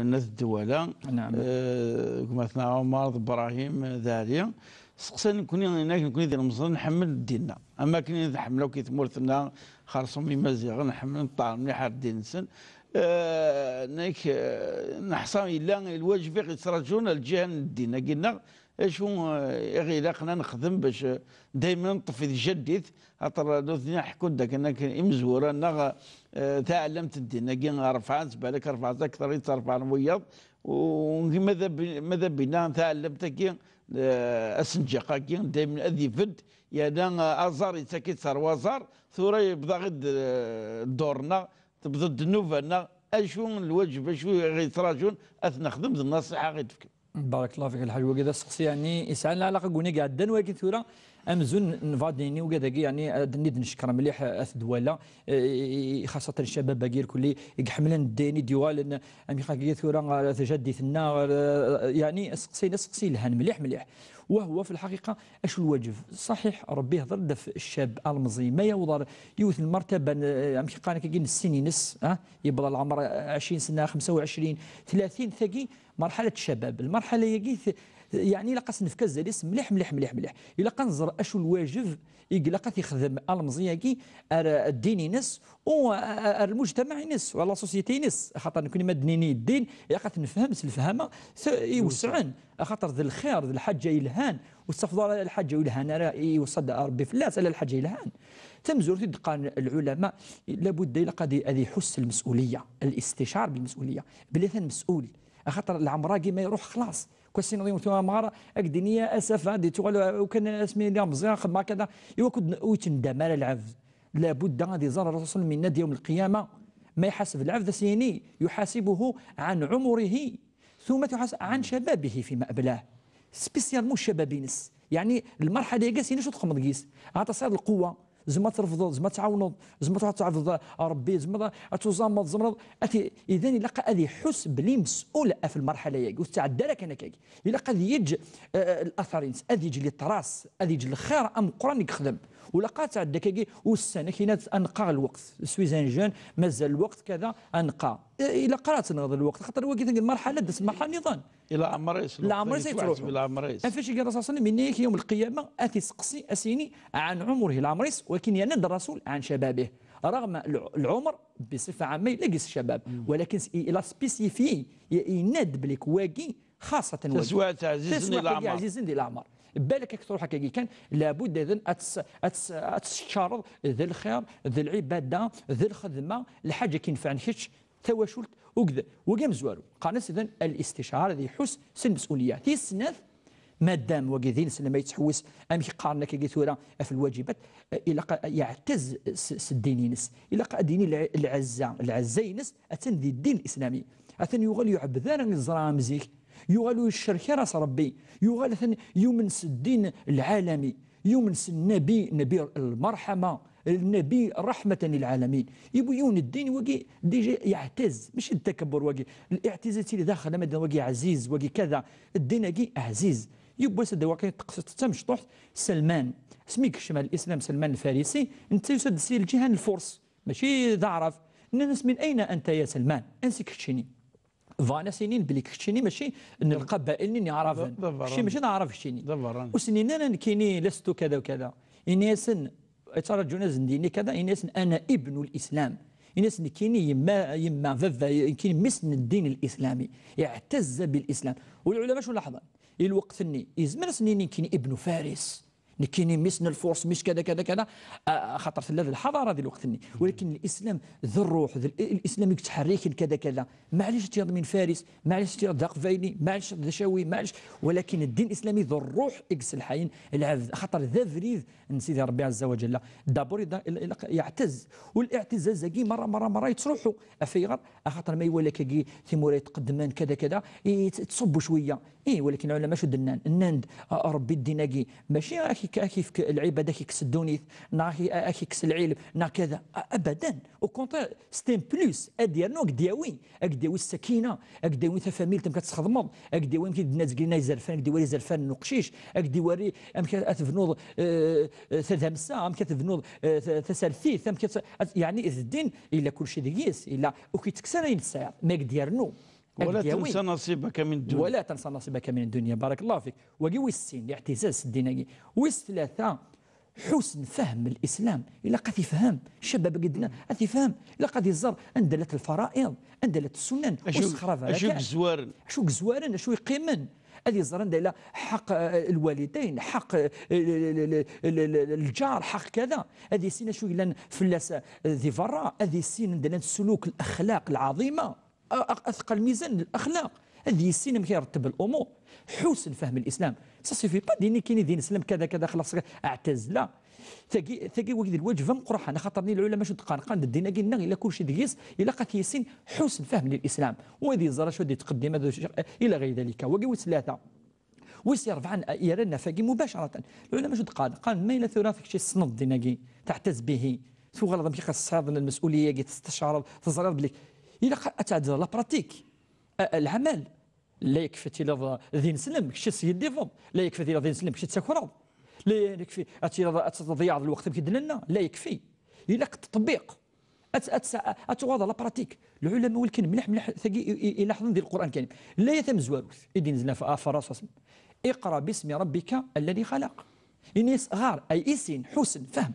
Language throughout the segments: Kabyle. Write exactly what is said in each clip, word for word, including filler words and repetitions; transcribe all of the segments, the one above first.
N At Dwala, eh, gma-tneɣ Ɛumar d Ibrahim d Ɛli, seqsan nekkni, inak nekkni d ilemẓiyen nḥemmel ddin-nneɣ. Am akken i nḥemmel akk i tmurt-nneɣ, xerṣum Imaziɣen, ḥemmlen ṭṭaɛen mliḥ ar ddin-nsen. Eh, nek, eh, neḥṣa yella lwaǧeb i ɣ-yettraǧun ar lǧiha n ddin-agi-nneɣ, acu, eh, i ɣ-ilaqen ad nexdem bac, eh, daymen neṭṭef i tjaddit, axaṭer nutni ḥekkun-d akken, akken imezwura-nneɣ, eh, taɛellamt n ddin-agi ṛefɛen-tt, balak ṛefɛen-tt akteṛ i tt-ṛefɛen wiyaḍ, u ma d abi-, ma d abina taɛellamt-agi, eh, asenǧaq-agi, daymen ad ibedd, yerna, eh, aẓar yettak-itt ar waẓar, tura yebḍa-ɣ-id, eh, ddur-nneɣ, tebḍa-d nnuba-nneɣ, acu n lwaǧeb, acu i ɣ-yettraǧun, ad t-nexdem d nnṣiḥa i ɣ-d-fken. Barakallahu fik, lḥaǧ wagi d aseqsi, yeɛni, yesɛan lɛalaqa deg win i iɛeddan, wagi tura, amzun nebɣa ad d-nini wigad-agi, yeɛni, ad d-neckeṛ mliḥ At Dwala, eh, xaṣatan ccabab-agi irkelli i iḥemmlen ddin, i d-yuɣalen, amek agi tura, ɣer tjaddit-nneɣ, ɣer, eh, yeɛni, aseqsi, aseqsi yelhan mliḥ, mliḥ. Wahwa, fi lḥaqiqa, acu lwaǧeb? Ṣaḥiḥ, Ṛebbi ihdeṛ-d ɣef ccab almeẓi, ma yewweḍ ɣer yiwet n lmertaba n, eh, amek qqaren akkagi, n ssin-ines, ah, yewweḍ ɣer leɛmer ɛecrin sna, xemsa u ɛecrin, tlatin, tagi, مرحلة الشباب. المرحلة-agi, t-, yeɛni, ilaq ad s-nefk azal-is mliḥ, mliḥ, mliḥ, mliḥ. Ilaq ad nẓer acu lwaǧeb i ilaq ad t-ixdem almeẓi-agi ar, ar ddin-ines u ar, ar lmujtamaɛ-ines u ar la société-ines. Axaṭer nekkni ma d-nini ddin, ilaq ad t-nefhem s lefhama t-, iwesɛen. Axaṭer d lxir, d lḥaǧa yelhan, ur tettafeḍ ara lḥaǧa ur yelhan ara iweṣṣa-d Ṛebbi fell-as, ala lḥaǧa yelhan. Tamezwarut i d-qqaren lɛulama, labudda ilaq ad i-, ad iḥuss s lmes'uliyya, الاستشعار بالمسؤولية, belli atan mes'ul. Axaṭer leɛmer-agi ma iruḥ, xlaṣ. Kul ass i nɣiwet amɣar, ad k-d-ini asaf, ad d-tuɣal, ukan asmi lliɣ meẓẓiɣ, xedmeɣ kada. Iwakken ur yettendam ara lɛebd. Labudda ad iẓer Ṛṛasul صلى الله عليه وسلم yenna-d يوم القيامة, ma iḥaseb lɛebd, ad s-yini, يحاسبه عن عمره ثم يحاسب عن شبابه فيما أبلاه. Spécialement ccabab-ines. Yeɛni, lmerḥala-agi, ad s-yini acu txedmeḍ deg-s. Ahat tesɛiḍ lqewwa, tzemreḍ ad trefdeḍ, tzemreḍ ad tɛawneḍ, tzemreḍ ad tɛebdeḍ Ṛebbi, tzemreḍ ad tuẓameḍ, tzemreḍ ad t-, idan ilaq ad iḥuss belli mes'ul ɣef lmerḥala-agi, ur tettɛeddi ara kan akkagi. Ilaq ad yeǧǧ, eh, eh, l'athar-ines, ad yeǧǧ les traces, ad yeǧǧ lxir ameqqran i yexdem. Ur ilaq ad tɛeddi akkagi ussan, akken ad neqqar lweqt. Je suis un jeune, mazal lweqt, kada, ad neqqar. Eh, ilaq ara ad tenɣeḍ lweqt, xaṭer wagi, tagi lmerḥala, d lmerḥala nniḍen. Leɛmer-is, leɛmer-is yettwaḥseb yettruḥu. Leɛmer-is. Ɣef wacu i Ṛṛasul صلى الله عليه وسلم yenna-yak يوم القيامة, ad t-isseqsi, ad s-yini, عن عمره, leɛmer-is, wakin yerna-d Ṛṛasul عن شبابه. رغم الع-، العمر بصفة عامة, yella deg-s ccabab. Walakin s-, il a spécifié, i-, yenna-d belli wagi, xaṣṣatan wagi. Taswiɛt ɛzizen di leɛmer. Ɛzizen di leɛmer. Balak ad k-truḥ akkagi kan, labud ad, ad tes-, ad tes-, ad tessekkareḍ d lxir, d lɛibada, d lxedma, lḥaǧa i k-inefɛen kečč, tawacult, ugd-, wagi amezwaru. Qqaren-as idan الاستشعار, ad iḥuss s lmes'uliyya. Tis snat, madam wagi d ineslem ay yettḥewwis, amek qqaren akkagi tura ɣef lwaǧibat, eh, ilaq a-, yeɛtez s, s ddin-ines. Ilaq ad d-yini lɛ-, lɛezza, lɛezza-ines attan di ddin lislami. Atan yuɣal yuɛbed ara yeẓra am zik. Yuɣal ur yeccerk ara s Ṛebbi. Yuɣal atan yumen s ddin lɛalami. Yumen s Nnabi, Nnabi lmerḥama, Nnabi رحمة للعالمين. Yewwi yiwen n ddin wagi, déjà yeɛtez, mačči d takebbuṛt wagi. Liɛtizaz yettili daxel, ama d wagi ɛziz, wagi kada. Ddin-agi ɛziz. Yiwwas ad d-awiɣ kan taqsiṭ d tamecṭuḥt, Salman. Asmi yekcem ar lislam Salman Lfarisi, netta yusa-d si lǧiha n Lfurs, mačči d Aɛrab. Nnan-as: "من أين أنت يا سلمان؟ Ansi-k keččini?" Bɣan ad s-inin belli keččini mačči n lqabail-nni n Iɛraben. D, d aberrani. Kečči mačči d Aɛrab keččini. D aberrani. Ur sen-yenni ara nekkini لست كذا وكذا. Ini-asen, yettraǧun ad sen-d-yini kada, ini-asen: "أنا ابن الإسلام." Ini-asen nekkini yemma, yemma, baba, nekkini mmi-s n ddin lislami. اعتز بالإسلام. U lɛulama acu laḥḍen? I lweqt-nni, yezmer ad sen-yini nekkini ابن فارس. Nekkini mmi-s n Lfurs, mmi-s kada, kada, kada, a-, axaṭer tella d lḥaḍara di lweqt-nni. Walakin lislam d ṛṛuḥ, d l-, lislam i yettḥerriken kada, kada. Maɛlic ad tiyaḍ min Faris, maɛlic ad tiyaḍ d aqbayli, maɛlic d acawi, maɛlic. Walakin ddin lislami d ṛṛuḥ i yesselḥayen lɛebd, axaṭer d abrid n Sidi Ṛebbi ɛezza wa ǧalla. Dabur ida-, il-, ilaq yeɛtez. Waliɛtizaz-agi meṛṛa, meṛṛa, meṛṛa yettṛuḥu. Af ayɣer? Axaṭer ma iwala akkagi timura yetqeddmen kada, kada, i-, yettṣubbu cwiya. Ih, walakin lɛulama acu d-nnan? Nnan-d, a, Ṛebbi ddin-agi, mačči ad k-, ad k-yefk lɛibad, ad k-yekkes ddunit, neɣ ad k-, ad k-yekkes lɛilm, neɣ kada. A-, abadan. Au contraire, c'est un plus. Ad d-yernu, ad k-d-yawi, ad k-d-yawi ssakina, ad k-d-yawi tafamilt, amek ad txedmeḍ, ad k-d-yawi amek i d-nna zgrin izerfan, ad k-d-iwari izerfan n uqcic, ad k-d-iwari amek ad tebnuḍ, eh, eh, tadamsa, amek ad tebnuḍ, eh, ta-, tasertit, amek ad, ad, yeɛni, d ddin, yella kulci deg-s, yella, ur k-yettekkes ara ayen tesɛiḍ, ma ad k-d-yernu. Ad ولا k-d-yawi. تنسى نصيبك من الدنيا. ولا تنسى نصيبك من الدنيا. بارك الله فيك. Wagi wis sin, الاعتزاز s ddin-agi. Wis tlata, ḥusn fahm l-Islam. Ilaq ad t-ifhem. Ccabab-agi d-nnan, ad t-ifhem. Ilaq ad iẓer anda llant lfara'iḍ, anda llant ssunan. Acu, ur sexrab ara acu kan. Yezwaren? Acu yezwaren, acu yeqqimen. Ad iẓer anda yella ḥaq, eh, lwalidayn, ḥaq, eh, l-, l-, lǧar, ḥaq kada. Ad yissin acu yellan fell-as, eh, di berra. Ad yissin anda llant ssuluk, l-axlaq lɛaḍima. A-, a-, ad teqqal mizan n laxlaq. Ad yissin amek iretteb l'umur. Ḥusn fahm l'islam. Ça suffit pas d-ini kini d ineslem kada kada xlaṣ, اعتزل. Tagi, tagi wagi d lwaǧeb ameqqran, axaṭer ni lɛulama acu d-qqaren, qqaren-d ddin-agi nneɣ ila kulci deg-s, ilaq ad t-yissin ḥusn fahm l'islam. U ad iẓer acu ad yettqeddim, ad, ila ɣayr dalika. Wagi wis tlata. Wis irebɛen, yerra-d ɣef wagi mubacaratan. Lɛulama acu d-qqaren? Qqaren ma yella tura kečč tessneḍ ddin-agi, teɛtaz bihi, tuɣaleḍ amek i tesɛiḍ lmesuliyya-agi, testecɛreḍ, teẓriḍ belli ilaq ad tɛeddeḍ la pratique, a, a, lɛamal. La yekfi ad tiliḍ d ineslem, kečč teskiddibeḍ. La yekfi ad tiliḍ d ineslem, kečč tettakreḍ. La yekfi ad tiliḍ ad tḍeyyɛeḍ lweqt amek i d-nenna. La yekfi. Ilaq ṭṭbiq. Ad, ad, ad tuɣaleḍ la pratique. Lɛulama walakin mliḥ mliḥ tagi i, i, i laḥḍen di Lqur'an Karim. Laya tamezwarut i d-inezlen ɣef, ɣef Ṛṛasul صلى الله عليه وسلم: اقرأ باسم ربك الذي خلق. Ini-as ɣer, ay issin, ḥusn, fahm.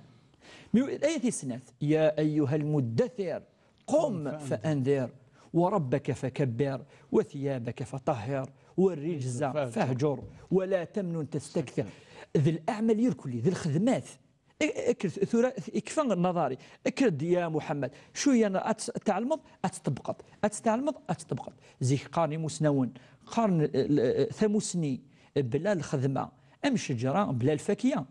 Mi, laya tis snat: يا أيها المدثر قم فأنذر وربك فكبر وثيابك فطهر والرجز فاهجر ولا تمنن تستكثر. D leɛmal irkelli, d lxedmat. Kker tura, ikfa nnaḍari. Kker-d ya Muḥemmed. Cwiya ad tɛelmeḍ, ad tṭebbqeḍ. Ad tɛelmeḍ, ad tṭebbqeḍ. Zik qqaren imusnawen, qqaren, eh, eh, tamusni bla lxedma am ccejra bla lfakya.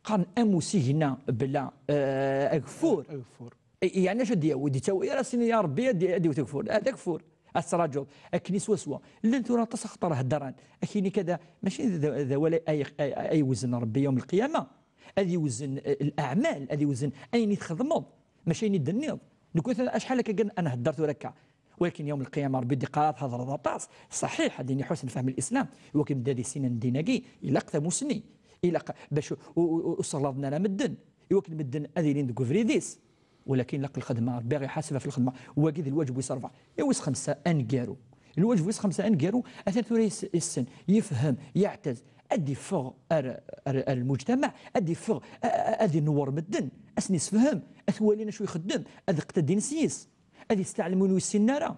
Qqaren am usigna bla, eh, ageffur. Ageffur. I-, yeɛni acu ad d-yawi? Ur d-yettawi ara sin ya Rebbi ad d-, ad d-iwet ageffur. Ah, d ageffur. Ad tettṛaǧuḍ. Akken i swaswa. Llan tura aṭas axaṭer heddren. Akini kada, mačči d, d awal ay, ay, ay, ay iwezzen Rebbi yawm lqiyama. Ad iwezzen, eh, leɛmal, ad iwezzen ayen i txedmeḍ, mačči ayen i d-tenniḍ. Nekk acḥal akka kan ad nhedder tura akka. Walakin yawm lqiyama Rebbi d-iqqar ad thedreḍ aṭas. Ṣaḥiḥ, ad d-ini ḥusn fahm l'islam. Iwakken ad issinen ddin-agi, ilaq tamusni. Ilaq bac ur, ur, ur sseɣlaḍen ara medden. Iwakken medden ad ilin deg ubrid-is. Walakin ilaq lxedma, Rebbi iḥaseb ɣef lxedma. Wagi d lwaǧeb wis ṛebɛa. I wis xemsa, aneggaru. Lwaǧeb wis xemsa aneggaru, atan tura yes-, yessen, yefhem, yeɛtaz, ad d-iffeɣ ar, ar, ar lmujtamaɛ, ad d-iffeɣ, a, a, ad inewwer medden, ad sen-yessefhem, ad t-walin acu ixeddem, ad iqtadin s yis, ad yesteɛlem win ur yessinen ara,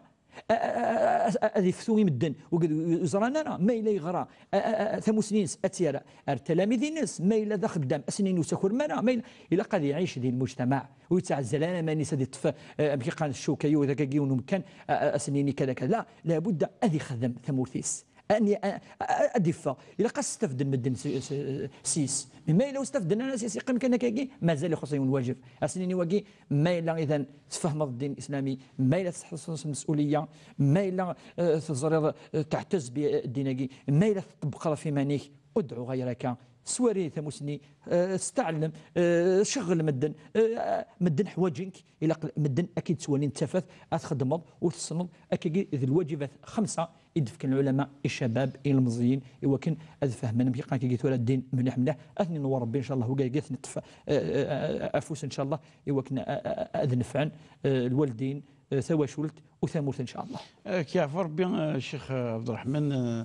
a, a, a, a, ad iftu i medden, wigad ur ẓran ara, ma yella yeɣra, a, a, a, tamusni-ines ad tt-yerr ar tlamid-ines, ma yella d axeddam, ad sen-yini ur ttakurem ara, ma yella, ilaq ad iɛic di lmujtamaɛ, ur yettɛezzal ara iman-is ad iṭṭef, eh, amek i qqaren, ccuka, yiwet akka yiwen umkan, a, a, ad sen-yini kada kada. La, labudda ad ixdem tamurt-is. Ani-, a, a, a, ad iffeɣ. Ilaq ad stafden medden s, s, s yis. Mi ma yella ur stafden ara s yis, iqqim kan akkagi, mazal ixuṣ yiwen lwaǧeb. Ad sen-yini wagi, ma yella idan tfehmeḍ ddin islami, ma yella tḥesseḍ s lmesuliyya, ma yella, eh, teẓriḍ, eh, teɛtaz bi, eh, ddin-agi, ma yella tṭebbqeḍ ɣef iman-ik, ادع غيرك, swari tamusni, eh, steɛlem, eh, ceɣɣel medden, eh, medden ḥwaǧen-k, ilaq medden ad k-id-ttwalin d tafat, ad txeddmeḍ u tessneḍ, akkagi d lwaǧibat xemsa i d-fkan lɛulama i ccabab, i lmeẓyen, i wakken ad fehmen amek iqqan akkagi tura ddin mliḥ mliḥ, ad ten-inewwer Rebbi, ncallah, wigad ad ten-iṭṭef, eh, eh, afus, ncallah, i wakken, eh, eh, ad nefɛen, eh, lwaldin, eh, tawacult u tamurt, ncallah. Eh, k-yeɛfu Rebbi, eh, Ccix, eh, Ɛebderreḥman, eh,